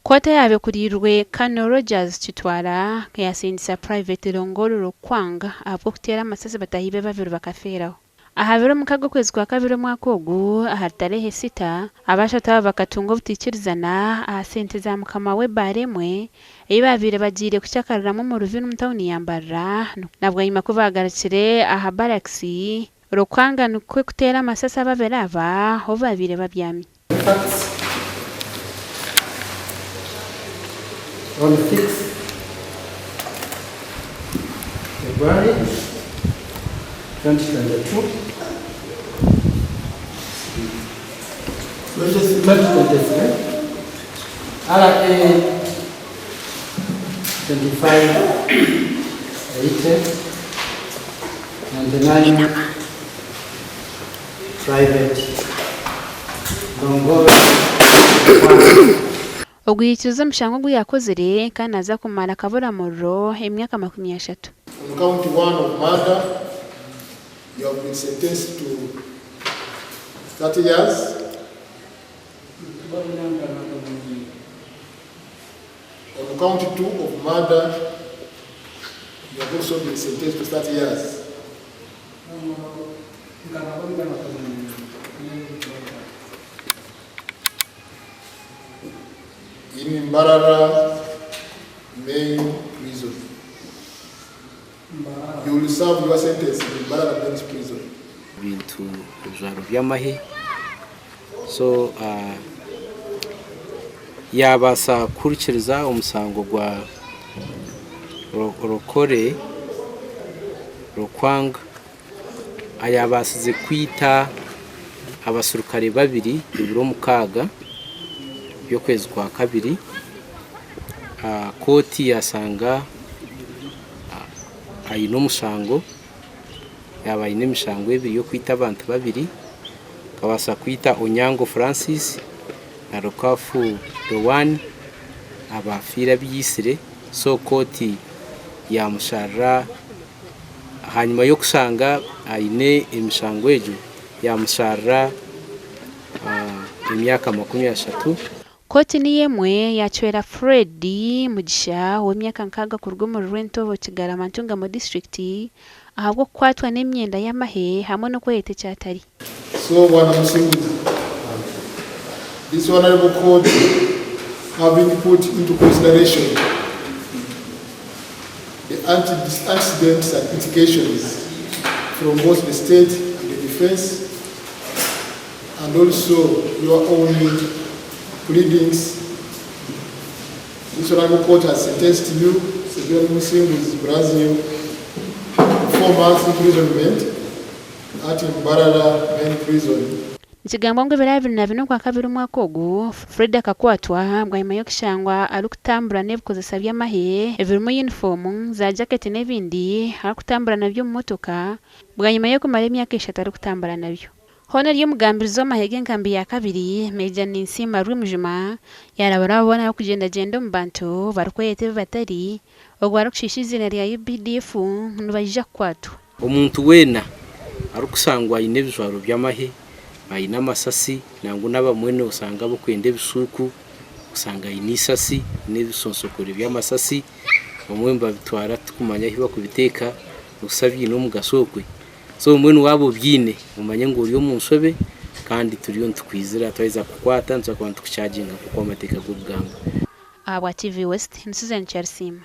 Kooti eyaaba ekuriirwe Colonel Rogers Kitwara yasingisa Private Longolu Lokwang ahabw'okuteera amasasi bataahi be babiri bakafeeraho. Aha biro mukaaga okwezi kwa kabiri omwaka ogu, ahari tarehe sita, abashatu aba bakatunga obutaikirizana aha sente za mukama w'ebaara emwe ei baabaire bagiire kucakariramu omu Ruvinu omu tauni ya Mbarara na bwanyima ku baagarukire aha barakisi, Lokwanga nikwo kuteera amasasi ababiri aba obu baabaire babyami. Facts on 6 February 2022, 2023, RA 25 80 99 Private Longoro Kwanga. Ogu yaikiriza omushango ogu yaakozire kandi naaza kumara akaburamuriro emyaka 30. On count one of murder, you have been sentenced to 30 years. On count two of murder, you have also been sentenced to 30 years. In Mbarara main prison. You will serve your sentence in Mbarara main prison. Ebintu ebijwaro by'amahe so yaabaasa kuhurikiriza omushango gwa Rokore Lokwang ayaabaasize kwita abaserukare babiri ebiro mukaaga by'okwezi kwa kabiri, kooti yaashanga aine omushango, yaaba aine emishango ebiri y'okwita abantu babiri, akabaasa kwita Onyango Francis na Rukafu Rowan abaafiire abu yaitsire, so kooti yaamusharira ahanyima y'okushanga aine emishango egyo yaamusharira emyaka 30. Kooti niyo emwe yaacwera Fred Mugisha ow'emyaka nkaaga kuruga omuri Rwentobo, Kigarama, Ntungamo disiturikiti ahabw'okukwatwa n'emyenda y'amahe hamwe n'okweyeta eki atari. So Bwana Musinguzi, this honorable court having put into consideration the antecedents and implications from both the state and the defense, and also your own pleadings, this honorable court has sentenced you, Severino Musinguzi Brazil, to 4 months imprisonment at Mbarara Main Prison. Nikigambwa ngu ebiro 24 Okwakabiri omwaka ogu, Fred akakwatwa bwanyima y'okushangwa arikutambura n'ebikozesa by'amahe ebirimu yunifoomu, za jaketi n'ebindi arikutambura nabyo omu motoka bwanyima y'okumara emyaka eshatu arikutambura nabyo. Hoona ori omugambirizi w'amahe g'enkambi ya kabiri, Major Ninsiima Rwemujuma yaarabura abo boona abarikugyendagyenda omu bantu barikweyeta ebi batari obwo barikushiisha eiziina rya UPDF ngu nibaija kukwatwa. Omuntu weena arikushangwa aine ebijwaro by'amahe, aine amasasi nangwa n'abamwe noshanga abarikwenda ebishuuku oshanga aine eisasi n'ebishonshokore by'amasasi, abamwe nibabitwara turikumanya ahu barikubiteeka noshusha biine omugasho okwe. So mbwenu waaba obiine omanye ngu ori omu nshobe kandi turiyo nitukwizira twaheza kukukwata nituza kuba nitukucaaginga nk'oku amateeka garikugamba. Ahabwa TV West, ni Susan Kyarisiima.